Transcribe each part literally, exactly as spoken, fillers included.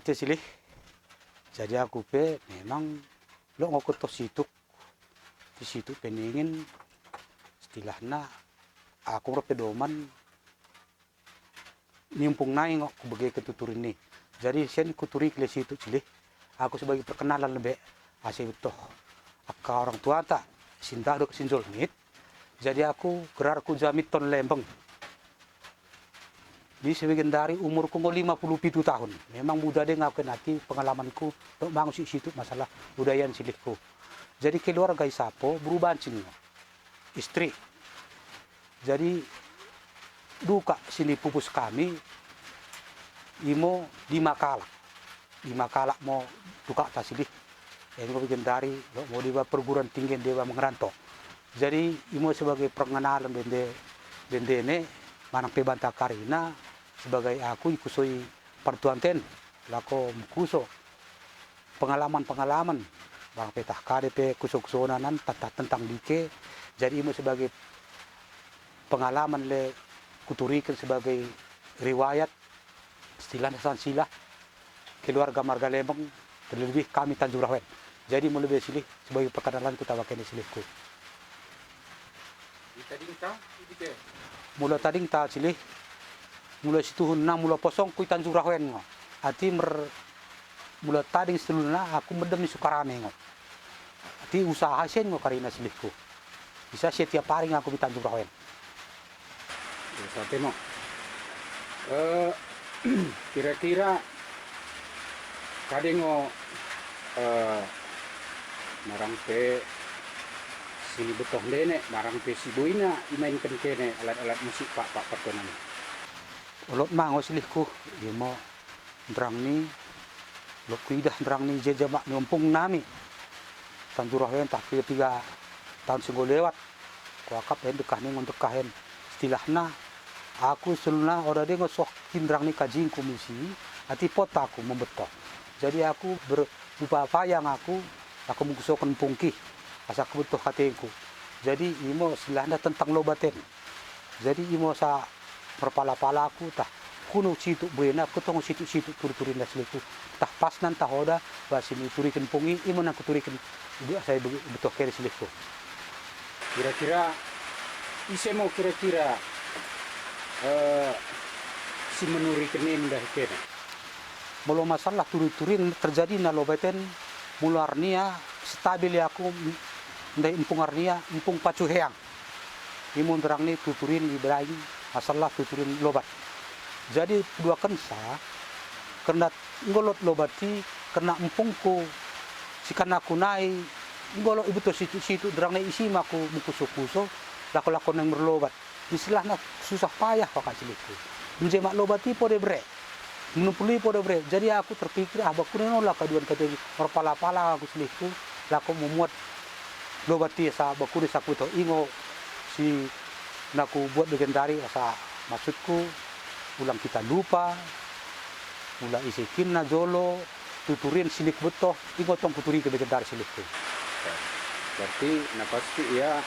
Pe silih. Jadi aku pe memang lot ngo ku tah Situk. Di Situk pe ningen, istilahna, aku ngo pedoman, ni empung nai ngo kubegeken tuturin i. Jadi sian kuturiken Situk silih, aku sebagai perkenalan lebe, asa ibettoh akka orang tuata, si ndahi dokket si njolmit. Jadi aku gerarku Jamitton Lembeng. Jadi sebagendari umurku ngo lima puluh pitu tahun. Memang muda deng aku, en ati pengalamanku lot ma ngo si Situk masalah budaya en silihku. Jadi keluarga i Sapo, berru Bancin ngo istri. Jadi dukak sinipupus kami, imo lima kalak. Lima kalak mo dukakta silih. Enggo bagendari lot ngo deba perguruan tinggi en, deba mengerantau. Jadi imo sebagai perkenalan bende, bendene, manang pe banta karina, sebagai aku ikusoi partuanta en lako mengkuso pengalaman-pengalaman, barang pe tah kade pe kuso-kusona nan tentang, tentang dike. Jadi imo sebagai pengalaman le kuturiken sebagai riwayat, istilahna silsilah keluarga marga Lembeng, terlebih kami Tanjung Rahoen. Jadi mula be silih sebagai perkenalan kutah bakene silihku. Mula tadingta silih, mula situhunna mula posongku i Tanjung Rahoen ngo. Ati mer-, mula tading situhunna aku meddem i Sukarame ngo. Ati usaha isen ngo karina silihku. Bisa setiap hari ngo aku mi Tanjung Rahoen. Terus ate mo. Eh, kira-kira kade ngo, eh, marang pe sinibettoh ndene, marang pe siboina imainken kene alat-alat musik Pakpak partuana i. Lot ma ngo silihku, imo nderrang ni, lot kuidah nderrang ni i je jamak ni empung nami Tanjung Rahoen tah piga-piga taun si enggo lewat. Kuakap en ndekkah ni ngo ndekkah en. Istilahna, aku situhunna oda deng ngo soh ki nderrang ni kajingku misi, ati pot aku membettoh. Jadi aku ber-, berupaya ngo aku, aku mengkusoken empungki, asa kubettoh katengku. Jadi imo istilahna tentang lobat en. Jadi imo asa merpala-pala aku, tah kuno Situk buena, kutong Situk-Situk turi-turinna silihku. Tah pas nan tah oda, bas sinituriken empung i, imo nan kuturiken, asa ibettoh kene silihku. Kira-kira, ise mo kira-kira, eh, simenuriken i mendahi kene? Molo masalah turi-turin terjadina lobat en, mula arnia, setabil aku mendahi empung arnia, empung Pacuheang. Imo nderrang ni tuturin i Belaing, masalah tuturin lobat. Jadi peduakensa, kerna enggo lot lobat i, kerna empungku, si kanakku nai, enggo lot ibettoh Situk-Situk nderrang ni isi ma aku mengkuso-kuso, lako-lako naing merlobat. Istilahna susah payah kuakap silihku. Menjemak lobat i pode berre. Menumpul i pode berre. Jadi aku terpikir, ah, bakune nola kaduan katengki, merpala-pala aku silihku, lako memuat lobat i asa bakune asa kubettoh i ngo si naku buat bagendari asa maksudku ulang kita lupa, ulang ise kina jolo, tuturin sinik bettoh, i ngo tong kuturiken bagendari silihku. Berarti napasti ia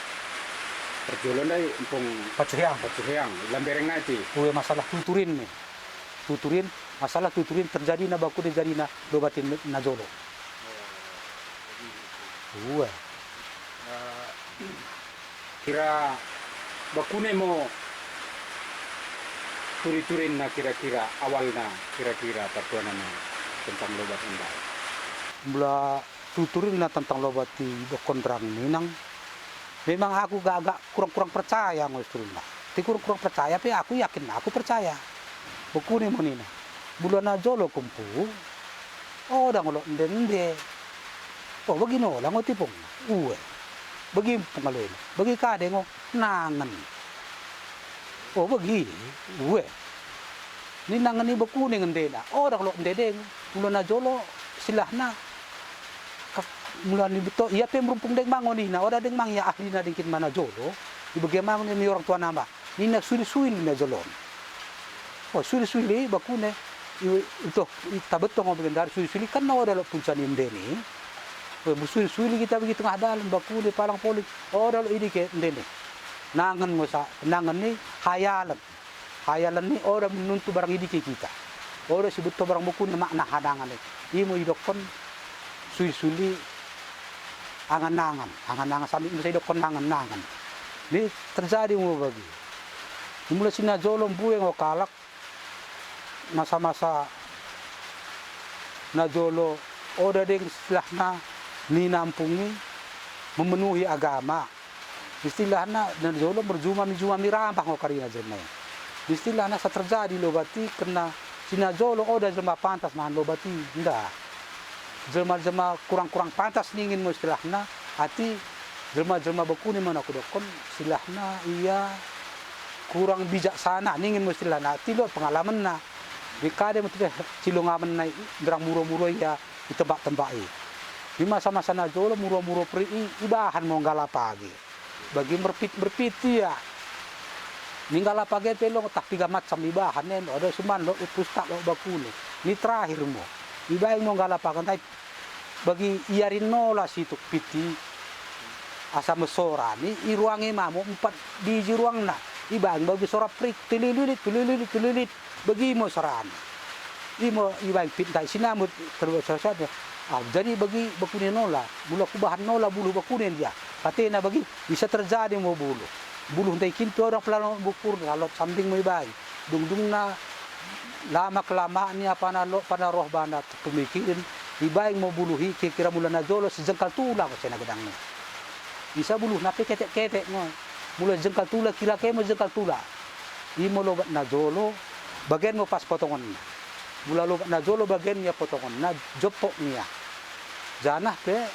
perjolo ndai empung Pacuheang. Pacuheang, lambereng nai ti. Ue masalah tuturin ni. Tuturin, masalah tuturin terjadina bakune jadina lobat i najolo. Ue. Kira bakune mo turi-turinna kira-kira awalna kira-kira partuanana tentang lobat ndai. Mula turi-turinna tentang lobat i idokken nderrang ni nang. Memang aku agak-agak kurang-kurang percaya ngo situhunna. Ti kurang-kurang percaya pe aku yakin aku percaya. Bakune mo nina. Mula najolo ku empung, oda ngo lot ende-ende. Oh, bagi nola ngo ti empung. Ue. Bagi empung aloina. Bagi kade ngo nangen. Oh, bagi. Ue. Ni nangen i bakune ngo endena. Oda ngo lot ende-ende. Mula najolo istilahna. Mula nibettoh, ia pe merumpung deng ma ngo nina. Oda deng ma ngo ia ahlina deng kin ma najolo. Ibege ma ngo nina mi orang tuana ma. Nina suil-suil i najolo. Oh, suil-suil i bakune, i, itoh, i tabettoh ngo bagendari suil-suil i kan oda lot punca ni endena i. Oh, suil-suil i kita bagi tengah dalan bakune palang poling, oda lot idike endena i. Nangen ngo sa, nangen i hayalen. Hayalen i oda menuntu barang idike kita. Oda sibettoh barang bukune makna hanangan i. Imo idokken suli-suli angan-angan, angan-angan sambil bisa idokken angan-angan. Ni terjadi mo bagi. Mula si najolo mbue ngo kalak, masa-masa najolo oda deng istilahna ni nampung i memenuhi agama. Istilahna najolo merjumami-jumami rambah ngo karina jelma i. Istilahna asa terjadi Lobat i kerna si najolo oda jelma pantas mahan Lobat i, nda. Jelma-jelma kurang-kurang pantas ningen mo istilahna, ati jelma-jelma bakune mo nakudokken, istilahna ia kurang bijaksana ningen mo istilahna, ati lot pengalamenna. Deng kade mo tedeh cilongamenna i, nderrang muro-muro ia i tembak-tembak i. Di masa-masa najolo muro-muro perik i, ibahan mo nggala page. Bagi merpit-merpit ia. Ni nggala page pe long tah piga macam ibahan en, oda suman lot pustak lot bakune. Ni terakhir mo. Ibaing mo nggala page, ntai bagi iari nola situk pit i asa mesora ni, iruangi ma mo empat biji ruangna. Ibaing bagi sora perik, tulilit, tulilit, tulilit. Bagi mo sorana. Imo ibaing pit ntai sinambut terus sosot. Ah, jadi bagi bakune nola, mula kubahan nola buluh bakune ndia. Katena bagi, bisa terjadi mo buluh. Buluh ntai kin pe oda pelalo bukur, asa lot sambing mo ibaing. Dungdungna lama kelamaan i apana lot, apana roh bana pemikiren, ibaing mo buluh i kira-kira mula najolo sijengkal tula ngo sena gedangna. Bisa buluhna pe ketek-ketek ngo. Mula jengkal tula, kira ke mo jengkal tula. Imo lobat najolo, bagen mo pas potongenna. Mula lobat najolo bagen mo ia potongenna, joppok mo ia. Janah pe,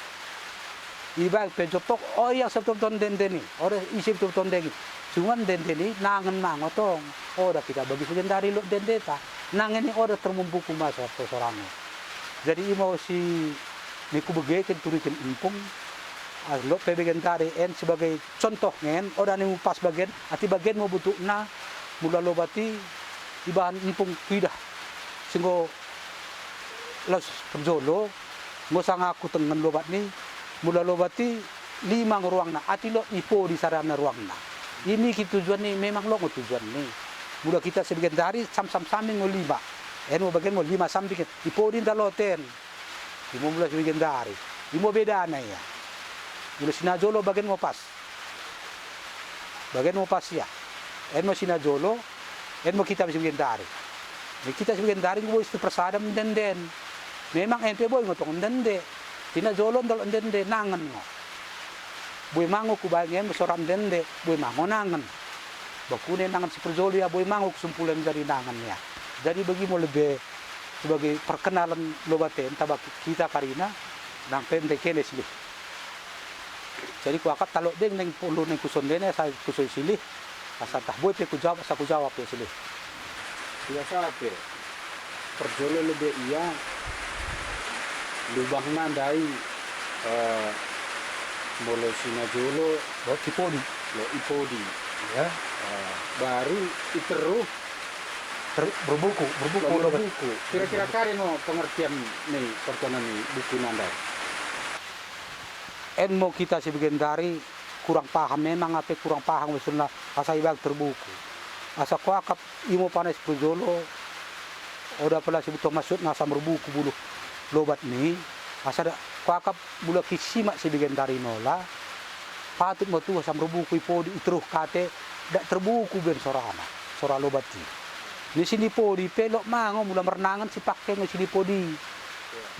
ibaing pe joppok, oda ise betul-betul ndenden i, oda ise betul-betul ndenden i. Cuman ndenden i nangen ma ngo tong. Oda kita bagi sibagendari lot ndendeta. Nangen i oda termumbuku masa persorangen. Jadi imo si ni kubegeken turiken empung, ah, lot pe bagendari en sebagai contoh ngo en, oda ni mupas bagen, ati bagen mo bentukna, mula lobat i ibahan empung kuidah. Si enggo laus perjolo, enggo sanga kutengen lobat ni, mula lobat i lima ngo ruangna, ati lot i podi sarana ruangna. Imi ki tujuan ni, memang lot ngo tujuan ni. Mula kita sibagendari, sam-sam sambing ngo lima. En mo bagen mo lima sambing, i podi nda lot en. Imo mula sibagendari. Imo bedana ia. Mula si najolo bagen mo pas. Bagen mo pas ia. En mo si najolo, en mo kita sibagendari. Ni kita sibagendari enggo boi sipersada mende-enden. Memang en pe boi ngo tong ndende. Si najolo nda lot ndende, nangen ngo. Boi ma ngo kubaing en mo sora ndende, boi ma ngo nangen. Bakune nangen siperjolo ia, boi ma ngo kusumpulen jadi nangen ia. Jadi bagi mo lebih sebagai perkenalan lobat en taba kita karina, nang pe ndai kene silih. Jadi kuakap tah lot deng ndai pulu ndai kuson ndene, asa kuson silih, asa tah boi pe kujawab, asa kujawab pe silih. Biasa pe, perjolo lebih ia, lubangna ndai, eh, molo si najolo, lot i podi. Lot i podi. Ya. Eh, baru i terruh, Ter-, berbuku, berbuku lobat. Berbuku. Kira-kira kade ngo pengertian ni, pertona ni buku nandai? En mo kita sibagendari kurang paham, memang ape kurang paham maksudna asa ibaing terbuku. Asa kuakap imo pana siperjolo, oda pella sibettoh maksudna asa merbuku buluh lobat ni, asa da kuakap mula kisimak sibagendari nola, patut mo tuhu asa merbuku i podi i terruh kate, dak terbuku ben sorana, sora lobat i. Ni sinipodi pe lot ma ngo mula mernangen sipake ngo sinipodi.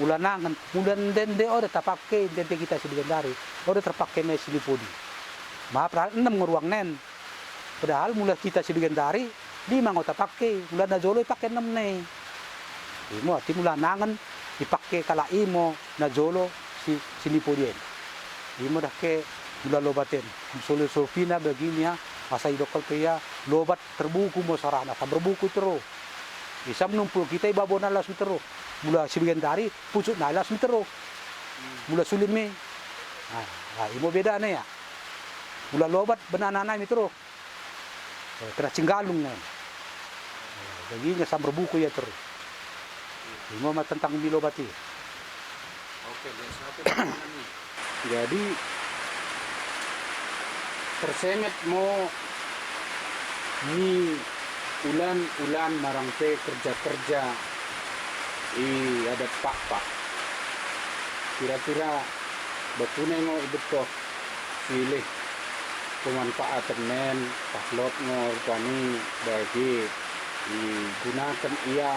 Mula nangen, mula ndende oda tapake, ndende kita sibagendari, oda terpake mo sinipodi. Ma padahal enem ngo ruangna en. Padahal mula kita sibagendari, lima ngo tapake, mula najolo ipake enemna i. Imo ati mula nangen ipake kalak i mo najolo si, sinipodi en. Imo dah ke mula lobat en. Solu-solupina bagini ia, asa idokken pe ia lobat terbuku mo sorana, asa merbuku i terruh. Isa menumpul kita i babona laus mi terruh. Mula sibagendari, pucukna laus mi terruh. Mula sulim i. Ah, ah, imo bedana ia. Mula lobat benana nai mi terruh. Eh, kena cinggalung nai. Eh, jadi nge asa merbuku ia terruh. Imo ma tentang mi lobat i. Oke, biasa ape pertanyaan ni? Jadi, tersenget mo mi ulan-ulan marang pe kerja-kerja I adat Pakpak. Kira-kira bakune ngo ibettoh silih pemanfaatenen, tah lot ngo rupani bagi igunaken ia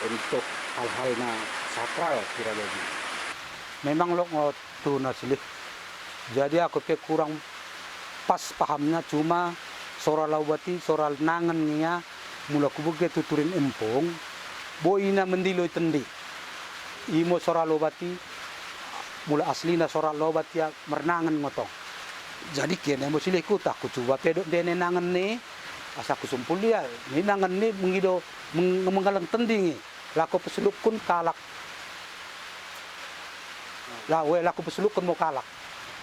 untuk hal-hal na sakral kira bagi. Memang lot ngo tuhuna silih. Jadi aku pe kurang pas pahamna, cuma sora Laubati, sora nangen nge ia, mula kubege tuturin empung, boi ina mendilo i tendi. Imo sora Laubati, mula aslina sora Laubati ia mernangen ngo tong. Jadi kene mo silihku, tah kucuba pe dok ndene nangen ni, asa kusumpul ia, ni nangen ni mengido meng-, mengeleng tendi nge. Lako peselukken kalak. La, we, lako peselukken mo kalak.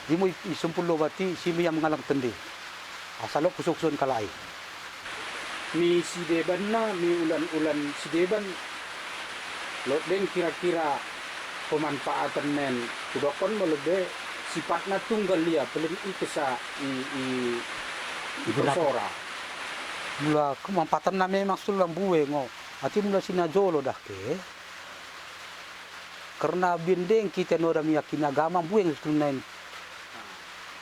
Imo i, isumpul Laubati, simo ia mengeleng tendi. Asa lot kusuksukon kalak i. Mi sidebanna, mi ulan-ulan sideban, lot deng kira-kira pemanfaatenen, kudokken mo lebbe sipatna tunggal ia, pellin i kessa i, i, i, igunaken. Ipersora. Mula kemanfaatenna memang sulang mbue ngo. Ati mula sinajolo dahke. Kerna bendeng kita noda miakin agama, mbue ngo situlna en.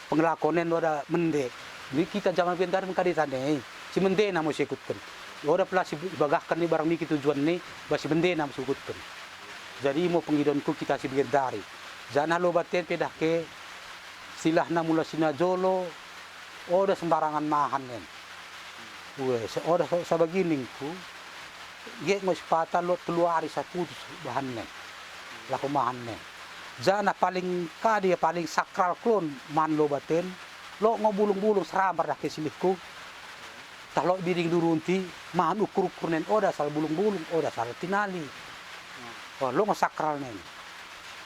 Pengelakonen noda mende. Jadi kita jaman bendar mengkadeta ne. Simendena mo siikutken. Oda pella sibagahken ni barang miki tujuan ni, bah simendena mo siikutken. Jadi imo pengidoenku kita sibagendari. Janah Lobaten pe dahke, istilahna mula sinajolo, oda sembarangan mahan en. Ue, se-, oda se-, sabagi ningku, nggeut ngo sipata lot tellu ari sakutus bahannen. Lako mahannen. Janah paling kade, paling sakral kelon mahan Lobaten, lot ngo bulung-bulung serambar dahke silihku. Tah lot biding durunti, mahan ukur-ukurnen oda asal bulung-bulung, oda asal tinali. Oh, lot ngo sakralnen.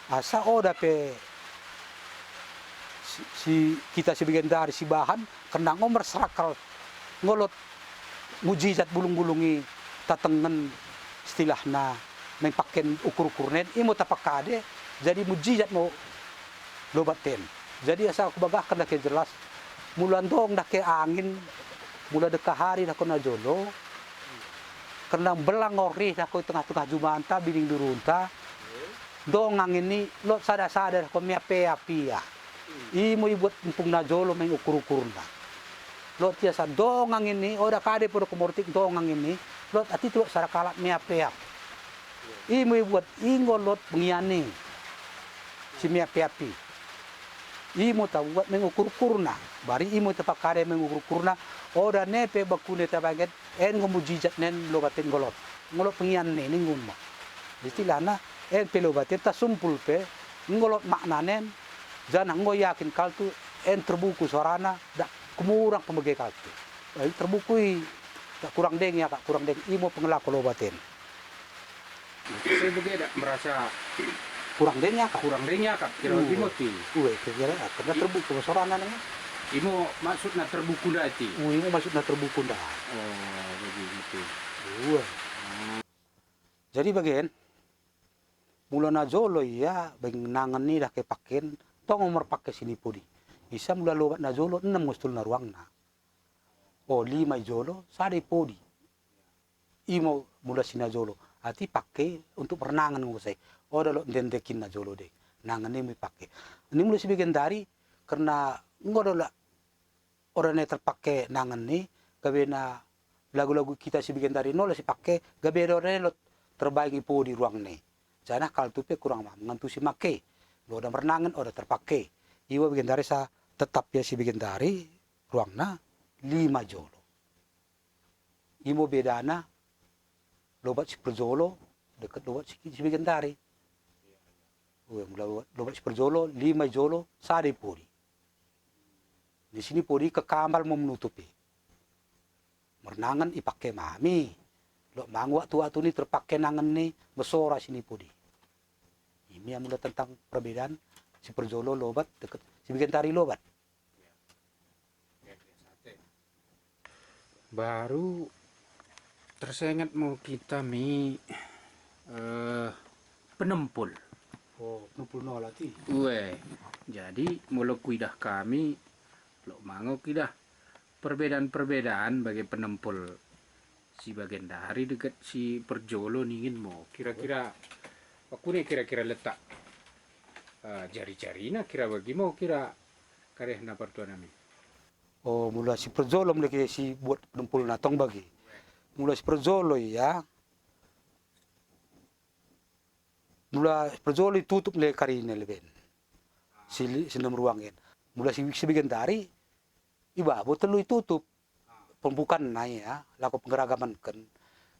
Asa oda pe si, si, kita sibagendari sibahan, kerna ngo mersakral, ngo lot mujizat bulung-bulung i tatengen istilahna, mengpakken ukur-ukurnen, imo tapakkade, jadi mujizat mo Lobaten. Jadi asa kubagahken dahke jelas, mula ndong dahke angin, mula dekkah ari dahko najolo, kerna mbelang ngo rih dahko i tengah-tengah jumanta, biding durunta, ndong angin i, lot sada-sada dahko meap-eap ia. Imo ibuat empung najolo mengukur-ukurna. Lot ia asa ndong angin i, oda kade pe oda kumortik ndong angin i, lot ati tu lot sada kalak meap-eap. Imo ibuat i ngo lot pengian i. Simeap-eap i. Imo tabuat mengukur-ukurna. Bari imo tapakkade mengukur-ukurna, oda ne pe bakune tabagen, en ngo mujizatnen Lobaten ngo lot. Ngo lot pengian i, ningun mo. Istilahna, en pe Lobaten tasumpul pe, ngo lot maknanen, janah ngo yakin kaltu, en terbuku sorana, dak kumurang pemege kaltu. Eh, terbuku i, dak kurang deng iakap, kurang deng, imo pengelako Lobaten. Saya bege dak merasa kurang deng iakap. Kurang deng iakap, kira bagi mo ti. Ue, kira-kira, kerna terbuku sorana ne. Imo maksudna terbuku nda ti? Ue, imo maksudna terbuku nda. Oh, bagi mo ti. Ue. Jadi bagen, mula najolo ia, beng nangen i dahke pakken, tong ngo merpakke sinipodi. Isa mula Lobat najolo, enem ngo situlna ruangna. Oh, lima i jolo, sada i podi. Imo mula sinajolo. Ati pakke untuk mernangen ngo sai. Oda lot ndende kin najolo deng. Nangen i mo ipakke. Ni mula sibagendari, kerna ngo oda lot, oda ne terpakke nangen i, gabena lagu-lagu kita sibagendari nola sipakke, gabe oda ne lot terbaing i podi ruangna i. Janah kaltu pe kurang ma mengantusi makke. Oda mernangen, oda terpakke. Iwa bagendari sa tetap ia sibagendari ruangna lima i jolo. Imo bedana Lobat siperjolo dekket Lobat si, sibagendari. Ue, mula Lobat, Lobat siperjolo, lima i jolo, sada i podi. Ni sinipodi kekambal mo menutup i. Mernangen ipakke ma mi. Lot ma ngo waktu-waktu ni terpakke nangen i, mesora sinipodi. Imo ia mula tentang perbedaan siperjolo Lobat dekket sibagendari Lobat. Baru tersenget mo kita mi, eh, penempul. Oh, penempul nola ti. Ue, jadi mula kuidah kami, lot ma ngo kuidah perbedaan-perbedaan bage penempul Si bagendari dekket si perjolo ningen mo, kira-kira, bakune kira-kira letak, eh, jari-jarina kira bagi mo kira karehna partua nami. Oh, mula si perjolo mula ke si buat penumpulna tong bagi. Mula si perjolo ia, mula si perjolo itutup le karina leben. Si li-, si enem ruangen. Mula si, si bagendari, ibabo tellu itutup. Pembukanna ia, lako pengeragamanken.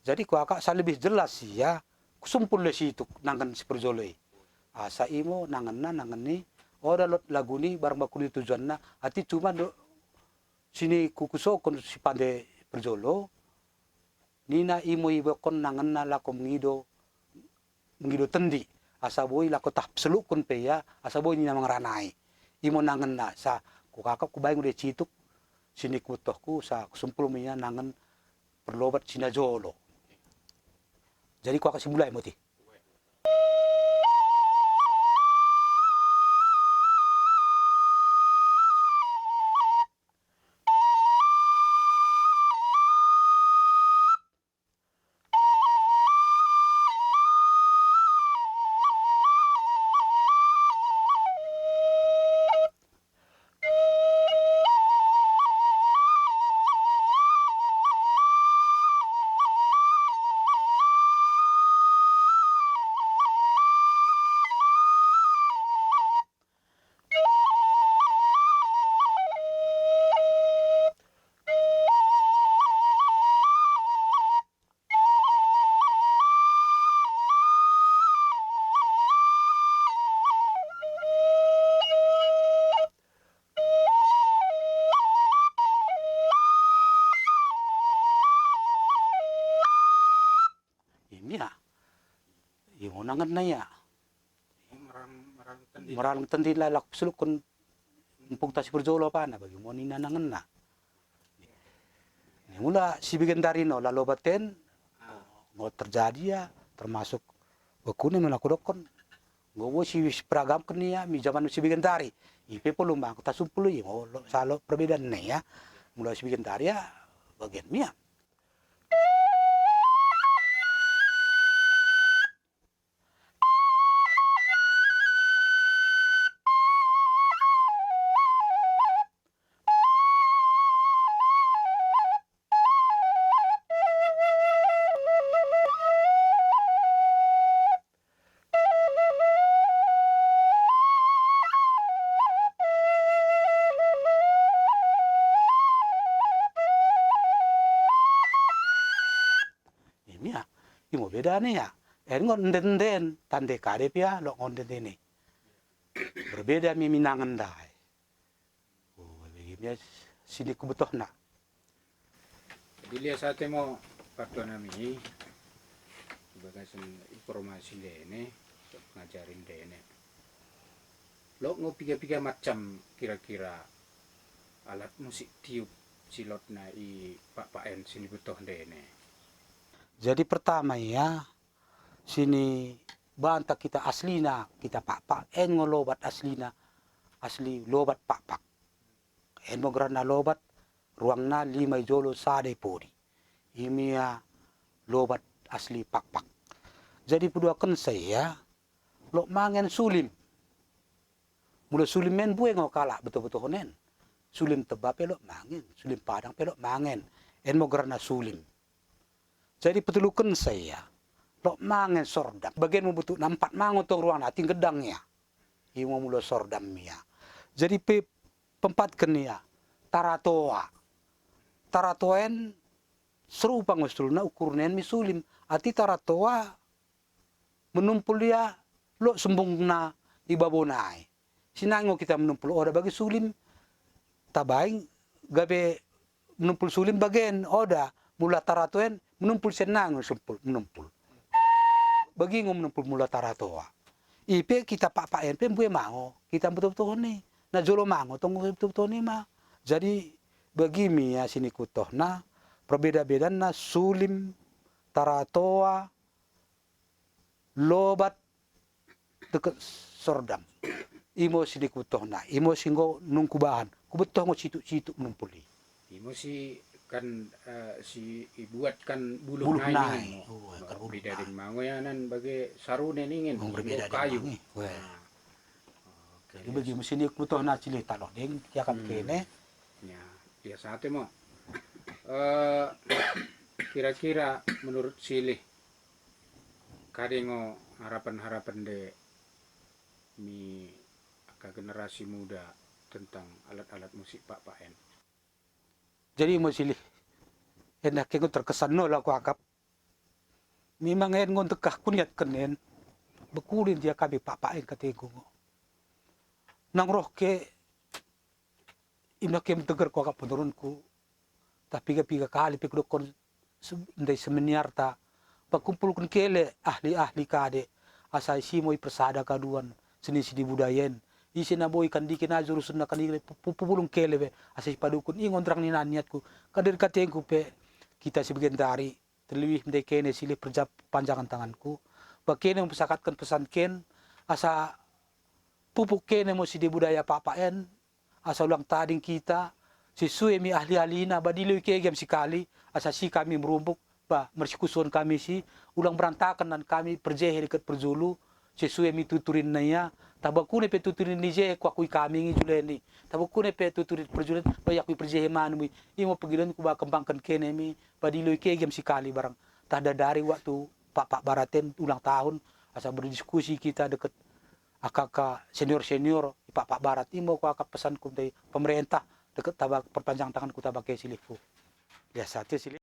Jadi kuakap sa lebih jelas ia, kusumpul le situk nangen si perjolo i. Asa imo nangenna, nangen i, oda lot laguni barang bakune tujuanna, ati cuma do sini kukusoken si pande perjolo, nina imo ibokkon nangenna lako mengido, mengido tendi, asa boi lako tah peselukken pe ia, asa boi nina mengeranai. Imo nangenna, sa kuakap kubaing ude cituk, sini kubettohku, sa kusumpul mo ia nangen perlobat si najolo. Jadi kuakap simulai mo ati. Imo ia. Imo nangenna ia. Meraleng, meraleng tendi. Meraleng tendi la lako peselukken empungta si perjolo apana, bagi mo nina nangenna. Ni mula si bagendari nola lobat en, ngo terjadi ia, termasuk bakune mula kudokken. Ngo boi si, si peragamken ia mi jaman si bagendari. I pe pellumangku tasumpul i, ngo lo, salo perbedaanna ia. Mula si bagendari ia, bagian mi ia. Imo ia, imo bedana ia. En ngo ende-enden, tande kade pe ia, lot ngo ende-enden i. Berbeda mi, mi nangen ndai. Oh, bagi mi ia sini kubettohna. Jadi lias ate mo partua nami, ibagasen informasi ndene, pengajari ndene. Lot ngo piga-piga macam kira-kira alat musik tiup si lotna i Pakpak en sini bettoh ndene. Jadi pertama ia, sini banta kita aslina, kita Pakpak en ngo lobat aslina, asli lobat Pakpak. En mo geranna lobat, ruangna lima i jolo sada i podi. Imo ia lobat asli Pakpak. Jadi peduakensa ia, lot mangen sulim. Mula sulim en mbue ngo kalak bettoh-bettohen en. Sulim Tebba pe lot mangen, sulim Padang pe lot mangen. En mo geranna sulim. Jadi petellukensa ia, lot mangen sordam. Bagen mo bentukna, empat ma ngo tong ruangna, ati nggedang ia. Imo mula sordam ia. Jadi pe, peempatken ia, taratoa. Taratoa en serupa ngo situhuna, ukurna en mi sulim. Ati taratoa menumpul ia lot sembungna i babo nai. Sinai ngo kita menumpul, oda bagi sulim tabaing gabe menumpul sulim bagen, oda, mula taratoa en menumpul sinai ngo sumpul, menumpul. Bagi ngo menumpul mula taratoa. I pe kita Pakpak en pe mbue ma ngo kita bettoh-bettohen i. Na jolo ma ngo tong bettoh-bettohen i ma. Jadi bagi mi ia sini kubettohna, perbeda-bedanna sulim, taratoa, lobat dekket sordam. Imo sini kubettohna, imo si enggo nung kubahan, kubettoh ngo cituk-cituk menumpul i. Imo si Kan, eh, si ibuat kan buluh nai ningen mo. Oh, kan buluh nai. Berbeda dengan ma ngo ianan bage sarune ningen, oh, berbeda dengan kayu. Ma ngo i. Weh. Ah. Oke, jadi bagi mo silih kutohna silih taloh deng kiakap kene. Ya, biasa ate mo. Eh, kira-kira menurut silih, kade ngo harapen-harapen nde mi akka generasi muda tentang alat-alat musik Pakpak en? Jadi mo silih, enda ke ngo terkesan nola kuakap. Memang en ngo ndekkah kuniatken en. Bekku rindia kami Pakpak en katengku ngo. Nang roh ke, ina ke menteger kuakap penurunku. Tah piga-piga kali pe kudokken se-, ndai semeniarta, pakumpulken kele ahli-ahli kade, asa isi mo ipersada kaduan seni-seni budaya en. Ise na boi kan dike na jurusenna kan dike pu-, pu-, pupulung kele be, asa ipadukun. I ngo nderrang nina niatku. Kade katengku pe, kita sibagendari, terlebih ndai kene silih perpanjangan tanganku. Ba kene mo pesakatken pesanken, asa pupuk kene mo seni budaya Pakpak en, asa ulang tading kita, sesue mi ahli-ahlina, ba diloi kegem sikali, asa isi kami merumbuk, ba mersikusuon kami isi, ulang berantaken nan kami perjehe dekket perjulu, sesue mi tuturinna ia, tah ba kune pe tuturin i je kuakui kami ngo i juleni, tah ba kune pe tuturin perjuluen, ba iakui perjehe ma numu i. Imo penggilonku ba kembangken kene mi, ba diloi kegem sikali barang tah dadari waktu Pakpak Barat en ulang tahun, asa berdiskusi kita dekket akka-akka senior-senior i Pakpak Barat. Imo kuakap pesanku ndai pemerentah dekket taba perpanjang tanganku taba ke silihku. Biasa ate silih.